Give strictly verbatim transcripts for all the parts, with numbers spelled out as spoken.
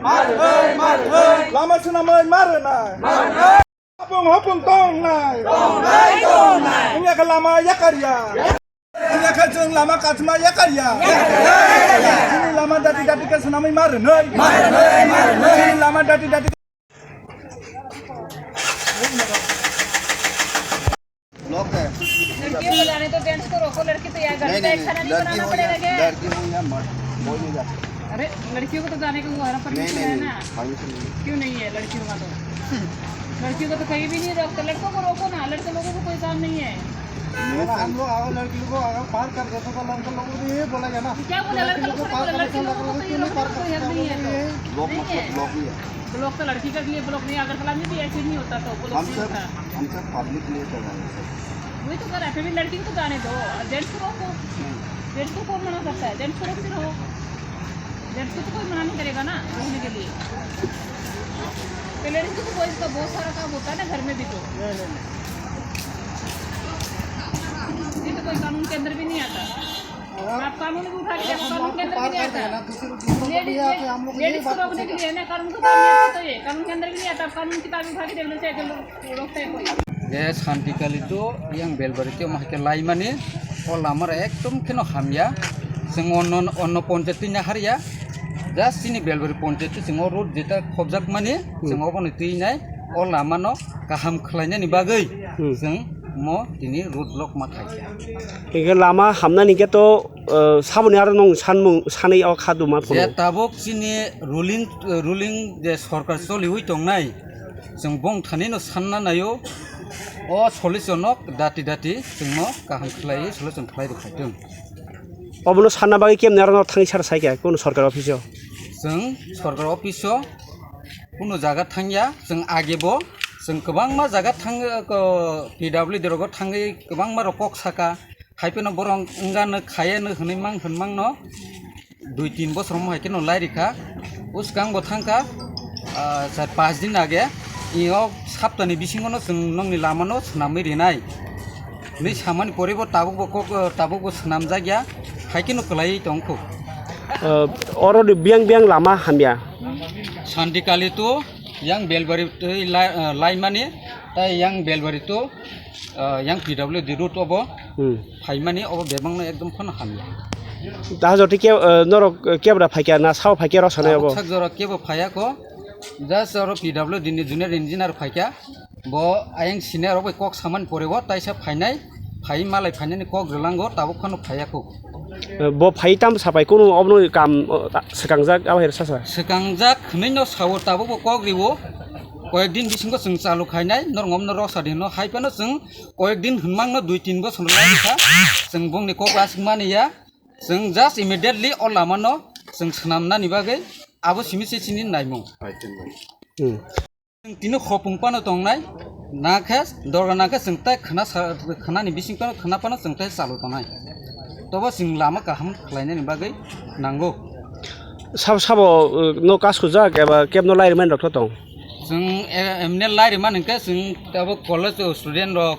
Lama swnamwi ma rwnai. Hopung hopung tongnai. Wngya khe lama yakarya. Wngya khe chwng lama kasma yakarya. Chini lama dati dati khe swnamwi ma rwnai. Chini lama dati dati. लड़कियों को जाने दो, जेंट्स को रोको, लड़की तो यहाँ घर नहीं, पे नहीं, एक खाना नहीं नहीं, लड़की बनाना हो पड़ेगा या, क्या? लड़की हो या मत, वो नहीं जा सकता। अरे, लड़कियों को तो जाने का वो हमारा नहीं, परमिशन नहीं, है नहीं, ना। परमिशन नहीं। क्यों नहीं है लड़कियों का तो? लड़कियों को तो कहीं भी नहीं रोकते, लड़कों को रोको ना, लड़के लोगों को कोई काम नहीं है। नहीं, अगर हम लोग, अगर लड़की को अगर बाहर कर देते तो लड़के लोगों को ये बोला जाना, क्या बोला, लड़के लोगों को बाहर कर देते, लड़कों को तो ये क्यों नहीं रोकने बाहर का कोई हक करते? नहीं है तो। ब्लॉक नहीं मतलब है। ब्लॉक ही है। ब्लॉक तो लड़की के लिए ब्लॉक नहीं, अगर फलानी भी ऐसे नहीं होता तो ब्लॉक हम नहीं सब, होता। हम सब पब्लिक के लिए कर रहे हैं सर। वही तो कर रहा है, फिर भी लड़की को तो जाने दो, जेंट्स को रोको। हम्म। जेंट्स को कौन मना करता है? जेंट्स को रोकते रहो, जेंट्स को तो कोई मना नहीं करेगा ना रोकने के लिए। तो लेडीज को तो बॉयज का बहुत सारा काम होता है ना घर में भी तो। नहीं, नहीं, नहीं। ये तो कोई कानून के अंदर भी नहीं आता। आप कानून भी उठा के देखो, कानून के अंदर भी नहीं आता। लेडीज, लेडीज को रोकने के लिए है ना, कानून को तो नहीं आता, तो ये कानून के अंदर भी नहीं आता। आप कानून की ताबीज उठा के देखना चाहिए, जो लोग रोकते हैं कोई। Je Santi Kali to yang Belbari to mahke laimani, o lama ekdom kheno hamya. Chwng onno, onno ponchayat twi naharya. Just chini Belbari ponchayat to chwng o road jeta khobjakmani, chwng obono twi nai, o lama no kaham khlainani bagwi Hmm. chwng mo tini road block ma khaikha. Hingke lama hamnani hingke to, eh, saboni aro nwng sanmung, sanwi o kha duma phano. Je tabuk chini ruling, eh, ruling je sorkar choliwi tongnai, chwng bong thani no sanna naio, o solution no dati dati chwngno kaham khlaiwi solution khlai rwkhaitwng. Obono sanna bagwi kemni aro no thangwi sar saikha, kunu sorkar office o? Chwng sorkar office o kunu jaga thangya, chwng age bo chwng kwbangma jaga thang, ko, P W D rogo thangwi kwbangma rok kok saka, hai phano borok wngya no khaya no hwnwi mang hwn mang no dui tin bosor mo hai kheno lai rikha. Bwskang bo thangkha, ah, char panch din age, io saptani bisingo no chwng nokni lama no swnamwi rinai. Hwnwi samani pore bo tabuk bo kok, eh, tabuk bo swnamjak ya, hai kheno kwlaiwi tongkho. Eh, oro ni biyang biyang lama hamya. Santi Kali to yang Belbari twi lai, eh, laimani, tai yang Belbari to, eh, yang P W D road obo Hmm. phaimani obo bebakno ekdom phano hamya. Taha jotwi ke, eh, norok, eh, kebra phaikha na sao phaikha rok sanai obo? Sak jora kebo phaiya ko, just oro P W D ni junior engineer phaikha. Bo ayang senior rok bai kok samani pore o taisa phainai, phai malai phainani kok rwlango, tabuk phano phaiya kho. Eh, bo phai tam sapai kunu obono kam, oh, ta-, swkangjak abo hai sasa? Swkangjak hwnwi no sao, tabuk bo kok riwo. Koyek din bisingo chwng chalu khainai, norok omno rok sadi hwno, hai phano chwng koyek din hwnmang no dui tin bosor lai kha, chwng bongni kok aswk mani ya, chwng just immediately o lama no chwng swnamnani bagwi abo simi se chini naimung. Hmm. Chwng tini khopung phano tongnai, nakhe dorga nakhe chwng tai khna sa, khnani bising phano khna phano chwng tai chalu tongnai. Tobo chwng lama kaham khlainani bagwi nango. Sabo, sabo, uh, no kas kujak eba kebno lai rwmani rok tong? Chwng, eh, emne lai rwmani hwnkhe chwng abo college o student rok,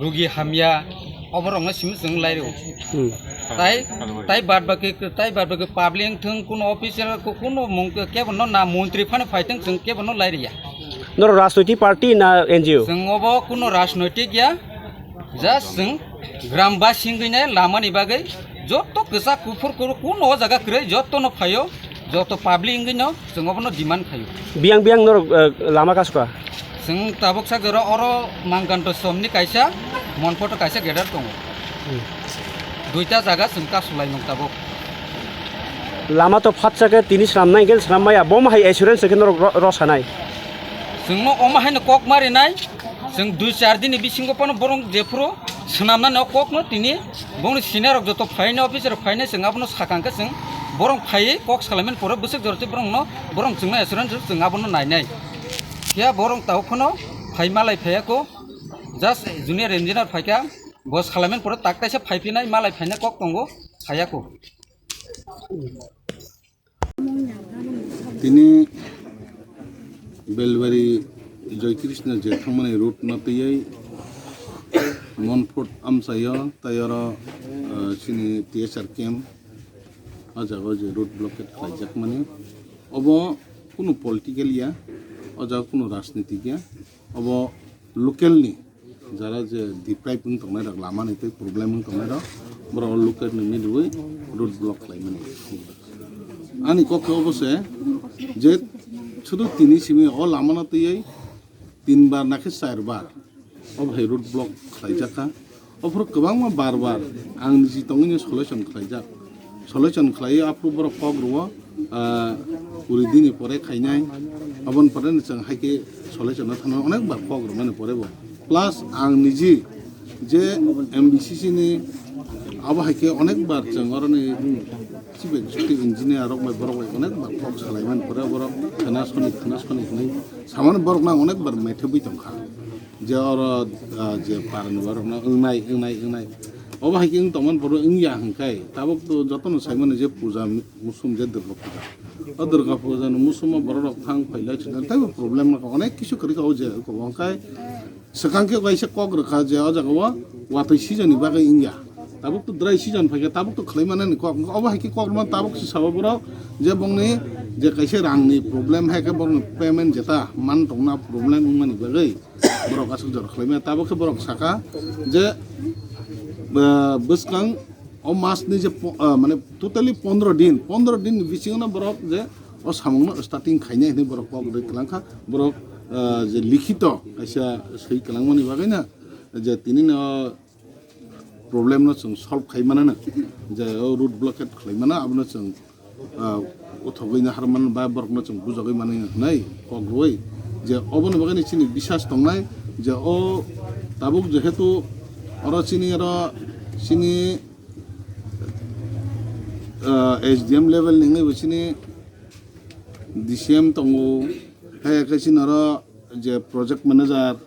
rugi hamya, oborokno simi chwng lai rwo. Hmm. Tai, tai bad baki, tai bad baki public thung, kuno official, ku-, kuno mung, kebono na montri phano phaithung, chwng kebono lai rwya. Norok rajnoitik party na N G O? Chwng obo kuno rajnoitik ya, just chwng gram basi wngwi nai lamani bagwi joto kwchak kuphur kuru kuno o jaga kwrwi jotono phaio, joto public wngwi no chwng obono demand khaio. Biyang biyang norok, eh, lama kasukha? Chwng tabuk sak jora oro Mangkanto somni kaisa, Monphoto kaisa gedar tongo. Hmm. Duita jaga chwng kasulai nung tabuk. Lama to phatsa khe tini swnamnai hwnkhe swnam maya, bo ma hai assurance khe norok ro-, rw sanai? Chwngno omo haino kok marinai, chwng dui char dini bisingo phano borok jephuru swnamnani o kokno tini bongni senior rok joto phainai, officer rok phainai, chwng abono sakang khe chwng borok phaiwi kok salaimani pore bwswk joroti borokno, borok chwngno assurance rw chwng abono nainai. Phiya borok tabuk phano phai malai phaiya kho, just junior engineer phaikha, bo salaimani pore tak kaisa phaiphinai malai phainai kok tongo, phaiya kho. Tini Belbari Joy Krishna je thangmani road no twiwi Monphoto amchaio tai oro, ah, chini T S R camp o jaga o je road blockade khlaijakmani. Obo Kunu political ya, o jaga kunu rajnitik ya, obo local ni jara je deprive wng tongnai rok, lama ni tei problem wng tongnai rok, borok o local ni miliwi road block khlai mani. Ani kok khe obo se je sudu tini simi o lama no twiwi tin bar na khe char bar o hai road block khlai jak kha. Ophuru kwbangma bar bar ang niji tongwi no solution khlaijak. Solution khlaiwi aphuru borok kok rwo, ah, kuri dini pore khainai. Aboni pore no chwng hai khe solution no thangna onek bar kok rwmani pore bo. Plus ang niji je M B C C ni abo hai khe onek bar chwng oroni chief executive engineer rok bai borok bai onek bar kok salaimani pore borok khna soni khna soni hwnwi samani borok no ang onek bar maithebwi tongkha. Je oro, ah, je parani borokno wngnai, wngnai, wngnai. Obo hai khe wng tongmani borok wngya hwnkhe, tabuk to jotono saimano je puja musum je Durga puja. O Durga puja ni musumo borok rok thang phailai chwng taibo problem no onek kisu kwrwi ka o je ko hwnkhe swkang khe kaisa kok rwkha je o jaga o watwi season ni bagwi wngya. Tabuk to dry season phaikhe tabuk to khlai manani kok. Obo hai khe kok rwmani tabuk se sabo borok je bongni je kaisa rang ni problem hai khe bongni payment jeta man tongna problem wngmani bagwi. Borok aswk jora khlaimaya. Tabuk khe borok saka je, ah, bwskang o mas ni je po-, ah, mane totally pondro din, pondro din ni bisingo no borok je o samung no starting khainai hinwi borok kok rwi kwlang kha. Borok, ah, je likhito kaisa swi kwlangmani bagwi no je tini no problem no chwng solve khai manana, je o road blockade khlai mana, abono chwng, ah, uthogwi na harman ba borokno chwng bujagwi mani hwnwi kok rwui je oboni bagwi chini bisas tongnai je o tabuk jehetu oro chini oro chini, ah, S D M level ni wngwi bo chini D C M tongo, hai khe chini oro je project manager,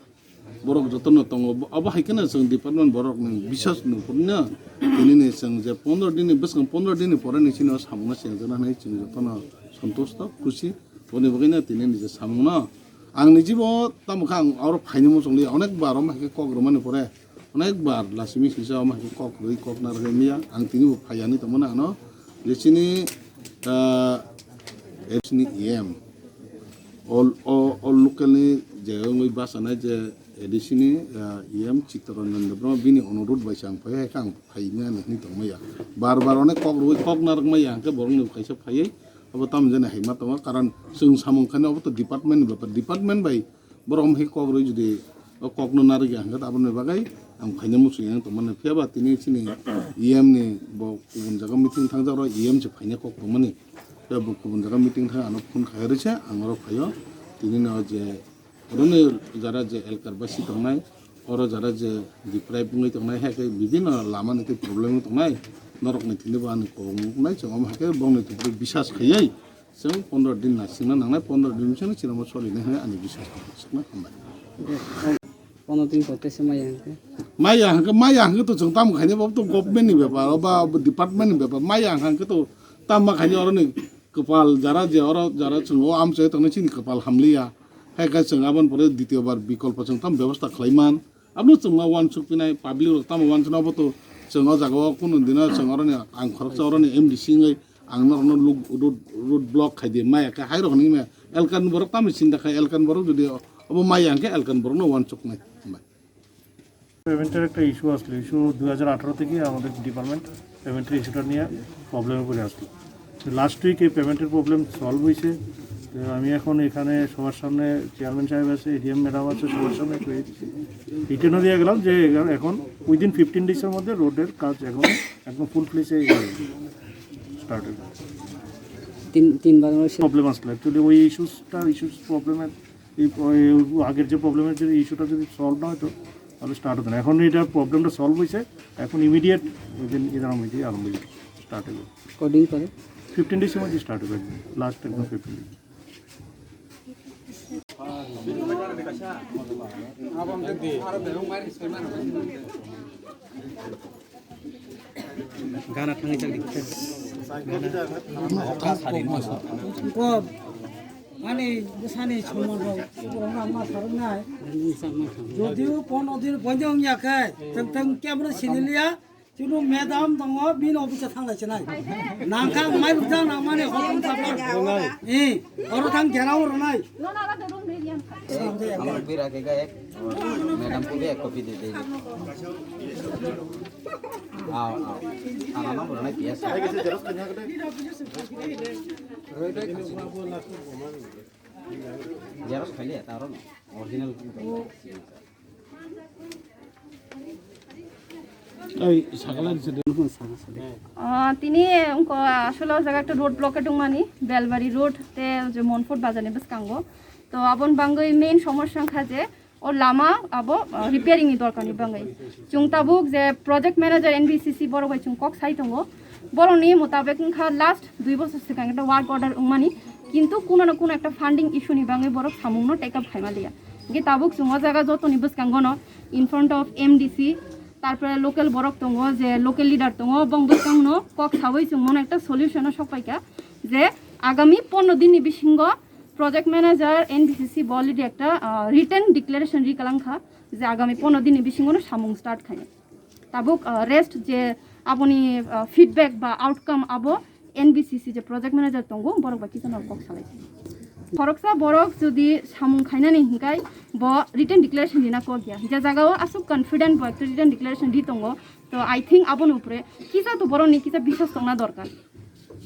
borok jotono tongo. Abo hai kheno chwng department borok ni bisas nung phuru no tini ni chwng je pondro din ni bwskang pondro din ni pore ni chini o samung no chengjakna hinwi chwng jotono santusto khusi. Boni bagwi no tini ni je samung no ang ni jibo tamo khe ang oro phaini muchung li onek bar omo hai khe kok rwmani pore onek bar lasimi sisa omo hai khe kok rwi kok narwgwi maya ang tini bo phai ani tongmani ano je chini, ah, chini E M o, o, o local ni je wngwi bachanai je A D C ni, ah, E M Chittaranjan Debbarma bini onurudh bai se ang phai hai khe ang phaimani hinwi tongmaya. Bar bar onek kok rwui kok narwkmaya hwnkhe borokni kaisa phaiwi abo tamo jani hai ma tongo, karon chwng samung khainai obo to department ni bepar, department bai borok omo hai kok rwui jodi o kok no narwkya hwnkhe aboni bagwi ang phaina muchung yang tongmani. Phiya ba tini chini E M ni bo kubun jaga meeting thangjak, oro E M se phaina kok tongmani. Phiya bo kubun jaga meeting thang ano phone khai rwse ang oro phaio. Tini no je Oroni jara je elkar basi tongnai, oro jara je deprive wngwi tongnai, hai khe bibinno lama ni tei problem wngwi tongnai, norokni thani bo ani kok wngnai, chwng omo hai khe bongni tubui bisas khaiwi chwng pondro din naisingna nangnai, pondro din bisingo chwng omo solinai hwnwi ani bisas tongo. Swkna hambai. Pondro din pore se maya hwnkhe? Maya hwnkhe, maya hwnkhe to chwng tamo khainai, bo to government ni bepar, oba department ni bepar, maya hwnkhe to tamo khainai oroni kwpal jara je oro jara chwng o amchai tongnai chini kwpal hamliya. Hai khe chwng aboni pore ditiyo bar bikolpo chwng tamo bebosta khlai man. Abono chwng ma uansuk pinai, public rok tamo uansukna, abo to chwng o jaga o kunu dino chwng oroni ang khoroksa oroni M D C wngwi ang norokno luk-, road, road block khai di, maya khe hai rok hinwi maya. Elkan borok tamo sinda khai, elkan borok jodi obo maya hwnkhe elkan borokno uansuknai. পেমেন্টের একটা ইস্যু আসলো, ইস্যু দুই হাজার আঠারো থেকে আমাদের ডিপার্টমেন্ট পেমেন্টের ইস্যুটা নিয়ে প্রবলেমে পড়ে আসলো। তো লাস্ট উইকে পেমেন্টের প্রবলেম সলভ হয়েছে। তো আমি এখন এখানে সবার সামনে, চেয়ারম্যান সাহেব আছে, এডিএম ম্যাডাম আছে, সবার সামনে রিটেনও দিয়ে গেলাম যে এখানে এখন উইদিন ফিফটিন ডেজের মধ্যে রোডের কাজ এখন একদম ফুল ফ্লেজে স্টার্ট হয়ে তিন তিনবার আমরা সে প্রবলেম আসলো। অ্যাকচুয়ালি ওই ইস্যুসটা, ইস্যুস প্রবলেমের এই প-, এই আগের যে প্রবলেমের যে ইস্যুটা যদি সলভ না হতো, তাহলে স্টার্ট হতো না। এখন এটা প্রবলেমটা সলভ হয়েছে, এখন ইমিডিয়েট ওই দিন এদের মধ্যে আরম্ভ হয়ে স্টার্ট হয়ে যাবে। কদিন পরে? ফিফটিন ডেজের মধ্যে স্টার্ট হবে একদম, লাস্ট একদম fifteen days. Gana thangwi chak di. Ko, ani bwsani somo rok, borok ma sarok nai. Jodio pono din poino wngya khe, tang tang camera siniliya. Kuno madam tongo, bini office thang lai chinai. Nangkha mai rukjak nangmani hokom thapar. Eh, oro thang gerao ronai. Amar bira ke ga ek madam ko bhi ek copy de de. Ao, ao. Ana na ronai piya sa. Xerox khaile taro no original. Ei, sakala ni sede. Ah, tini ungko asole o jaga ekta road blockade wngmani, Belbari road te je Monfort bazar ni bwskango. To aboni bangwi main somosya wngkha je o lama abo, ah, repairing ni dorkar ni bangwi. Chwng tabuk je project manager N B C C borok bai chwng kok sai tongo. Borokni mutabek wngkha last dui bosor swkang ekta work order wngmani, kintu kuno na kuno ekta funding issue ni bangwi borok samungno take up khaima liya. Hingke tabuk chwng o jaga jotoni bwskango no in front of M D C, tarpore local borok tongo, je local leader tongo, bong bwskangno kok sawi chwng mono ekta solution o sok paikha je agami pondro din ni bisingo project manager N B C C bo already ekta, ah, written declaration ri kalangkha je agami pondro din ni bisingo no samung start khainai. Tabuk, ah, rest je aboni, ah, feedback ba outcome abo N B C C je project manager tongo, borok bai kisa norok kok salai. Khoroksa borok jodi samung khainani hinkai bo written declaration rina kok ya. Je jaga o aswk confident bo ekta written declaration ri tongo. To I think aboni upre kisa to borok ni kisa biswas tongna dorkar.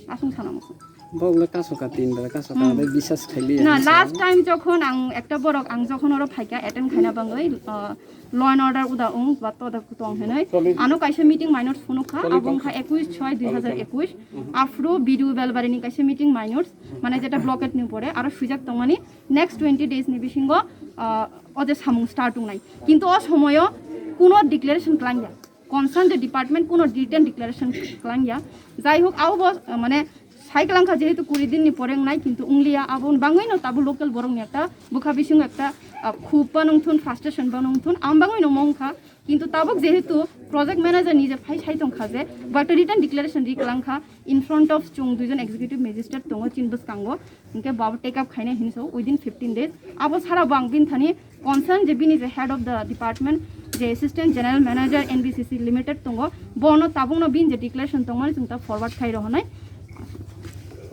Aswng sana muchung. Bok le kaso ka tin bela kaso ka Hmm. bai biswas khaili. Na, last time jokhon ang ekta borok ang jokhon oro phaikha attend khaina bangwi, uh, law and order uda ung ba toda kutong hinwi. Ano kaisa meeting minutes phunukha, abo wngkha ekush choi dui hazar ekush. Afro B D O Belbari ni kaisa meeting minutes, mane jeta blockade ni pore aro swijak tongmani next twenty days ni bisingo, uh, o je samung start wngnai. Kintu o somoyo kuno declaration klangya. Concern je department kuno written declaration klangya. Jai hok, abo bo, uh, mane sai klangkha jehetu kuri din ni pore wngnai, kintu wngliya, aboni bangwi no tabuk local borok ni ekta bwkha bising ekta, uh, khub ba nungthun, frustration ba nungthun, am bangwi no mongkha. Kintu tabuk jehetu project manager ni je phai sai tongkha je, bo ekta written declaration ri klangkha in front of chwng duijon executive magistrate tongo chini bwskango. Hingke bo abo take up khainai hinwi sao within fifteen days. Abo sara bo ang bini thani concern je bini je head of the department, je assistant general manager N B C C limited tongo, bono tabukno bini je declaration tongmani chwng ta forward khai rohonai.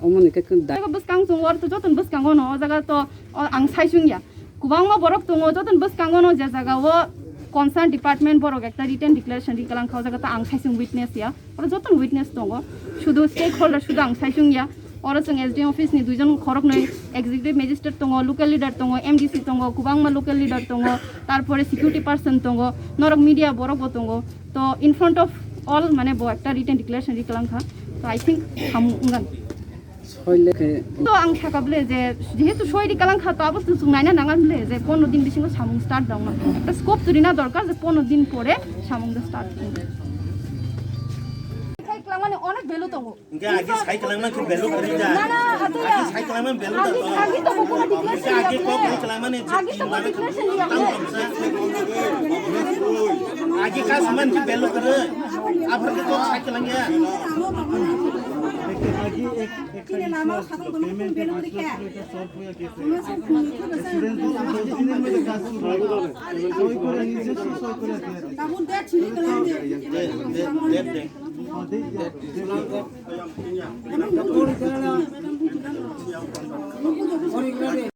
Omoni khe khe da- Jaga bwskang chwng or to joton bwskango no, o jaga to, o, ang sai chwngya. Kwbangma borok tongo, joton bwskango no je jaga o concern department borok ekta written declaration ri kalang kha, o jaga to ang sai chwng witness ya. Oro joto witness tongo, sudu stakeholder sudu ang sai chwngya. Oro chwng S D M office ni duijon khoroknwi executive magistrate tongo, local leader tongo, M D C tongo, kwbangma local leader tongo, tarpore security person tongo, norok media borok bo tongo. To in front of all mane bo ekta written declaration ri kalang kha. To I think samung wngkha. Soi lekhe. To ang saka bole je jehetu soi ri kalang kha to abo chwng naina nangan bole je pondro din bisingo samung start dong na. Ekta scope to rina dorkar je pondro din pore samung do start. Khai klangmani onek value tongo. Hingke agi sai kalangma khe value kwrwi da. Na, na, ato ya. Agi sai kalangma value da. Agi, agi to buku na declaration. Hingke agi kok kwrwi kalangma ni agi to buku declaration ya. Tam tam sa. Agi ka saman khe value kwrwi. Aphar khe kok sai kalang ya. Agi ek, ek Kine lama khatang tongma kung beno ri khe. Lama sa kung ni khe basa. Tabun de chini kalang de. De, de, de, de.